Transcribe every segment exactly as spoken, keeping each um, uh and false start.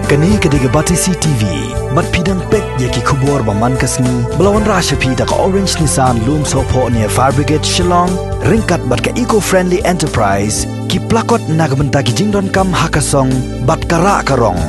Kane ka dei ka Batesi T V. Bad phi dang peit ïa ki khubor ba man ka sngi ba la wanrah sha phi da ka Orange Nissan Lumsohphoh near Fire Brigade Shillong, ryngkat bad ka Eco Friendly Enterprise, ki plakot na ka bynta ki jingdonkam ha ka song bad ka rah ka rong.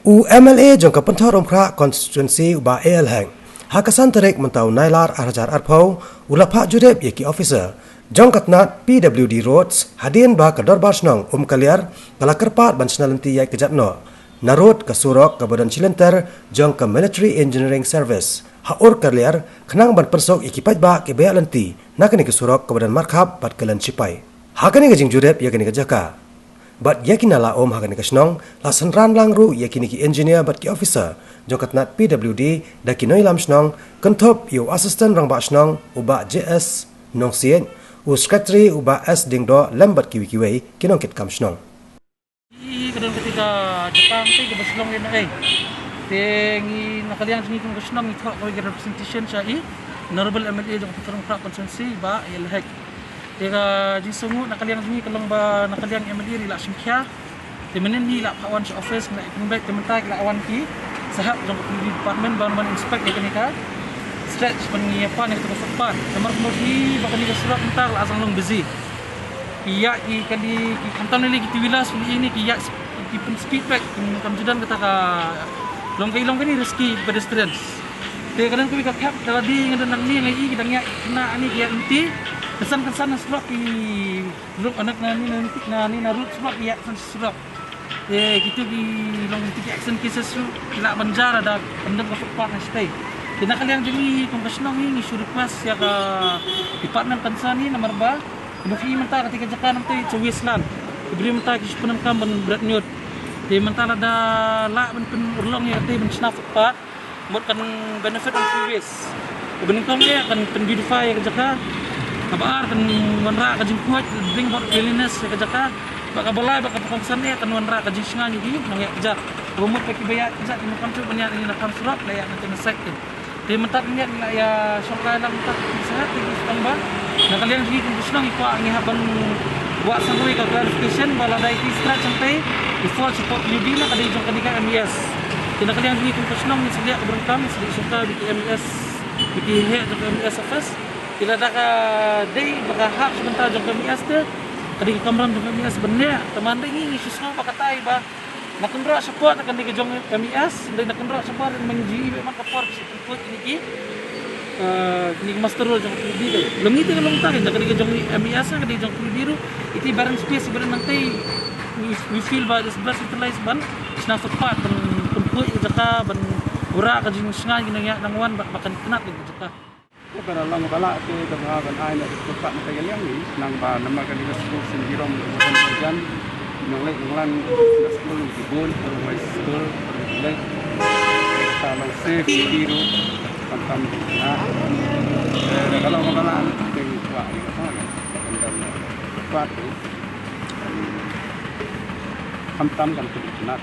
U M L A jong ka Pynthorumkhrah constituency u Bah A L Hek, ha ka san tarik mynta u Nailar ar hajar arphew, u la phah jurip ïa ki officer jong ka tnat P W D Roads, hadien ba ka Dorbar Shnong Umkaliar ka la kyrpad ban shna lynti ïaid kjat noh na rud ka surok kaba don shilynter jong ka Military Engineering Service ha Urkaliar, khnang ban pynsuk ïa ki paidbah kiba ïaid lynti na kane ka surok kaba don markhap bad ka lynti shipai. Ha kane ka jingjurip ïa kane ka jaka bad ïa ki nala um ha kane ka shnong, la synran lang ruh ïa kine ki engineer bad ki officer jong ka tnat P W D da ki nongïalam shnong, kynthup ïa u Assistant Rangbah Shnong u Bah J S Nongsiej, u Secretary u Bah S Diengdoh lem bad kiwei kiwei ki nongkitkam shnong. Ngi ka don kata ka Japan te kaba shlong ïa ngi. Te ngi na ka liang jong ngi kum ka shnong ngi thoh kawei ka representation sha i Honorable M L A jong ka Pynthorumkhrah constituency Bah A L Hek. Te ka jingsngewnguh na ka liang jong ngi ka long ba na ka liang M L A i la shim khia. Te mynnin hi i la phah wan sha office ngi la i pynbeit, te mynta ki la wan ki sahep jong ka P W D department ban ban inspect ïa kane ka stretch ban ngi ïa pan ïa kata ka footpath. Namar kumno hi ba kane ka surok mynta ka la sdang long busy. Ki ïaid ki kali ki khamtam lei lei ki two wheelers ki ïaid ki ïaid ki pyn speed brake ki kam ju don kata ka long ka i long kane risky pedestrians. Te ka don kawei ka khep ka la dei nga don nangne nga i ki dang ïaid kane ki ïaid lynti. Kynsan kynsan na surok ki ruk anak na ni na ni na ni na rud surok ki ïaid kynsan surok. Te kito ki long kito ki accident cases ruh ki lah ban jia da pyndonkam ka footpath na shatei. Te na ka liang jong ngi kum ka shnong ngi ngi shu request ïa ka department kynsan ngi namar ba Kumba phi i mynta kata ka jaka nangta i cha wasteland. Ki briew mynta ki shu pyndonkam ban bret ñiut. Te mynta lada lah ban pynurlong ïa kata ban shna footpath, mut kan benefit on three ways. Kaba nyngkong ïa kan pynbeautify ïa ka jaka. Kaba ar kan wanrah ka jingkhuid, bring about cleanliness ïa ka jaka. Bad kaba lai bad kaba kongsan ïa kan wanrah ka jingsngewbha ïa ki nongïaid kjat. Kaba mut ba kiba ïaid kjat ki mut kan shu ban ïaid na kam surok, la ïaid na side. Te mynta ngi la ïa shongkai lang mynta ki sahep te ki sdang ba na ka liang jong ngi kum ki shnong ngi kwah ngi hap ban wad sa kawei ka clarification ba lada iti stretch hangtei i fall support P W D na ka dei jong kane ka M E S. Te na ka liang jong ngi kum ki shnong ngi sdang ka bynta ngi sdang shongkai bad ki M E S, bad ki heh jong ka M E S office. Te lada ka dei ba ka hap sha bynta jong ka M E S te ka dei ka kamram jong ka M E S ban leh. Te mynta ngi ngi shu sngew ba katai ba na kynroh shapoh na kane ka jong M E S, dei na kynroh shapoh na mynji ba man ka por ka shi pynput kine ki, eh, kine ki muster roll jong P W D dei. Lem ngi te ka long ta ka kane ka jong M E S ka dei jong P W D ruh. Iti barang space barang nang tei we, we feel ba is best utilize ban shna footpath ban pynput ka jaka ban ura ka jingsngai ki nang ïa nang wan ba, ba kan kynat ka jaka. Te ba la long ba la te da ba ban ai na ka pat na ka liang ni nang ba namar ka ni ka skul sin jirom ka ban jan nang leh nang lang na skul ki bun ka wai skul ka leh ka long safe ki ru kan tam na. Te da ka long ba la te ni kwa ni ka ta kan tam pat tu kan tam kan tu na.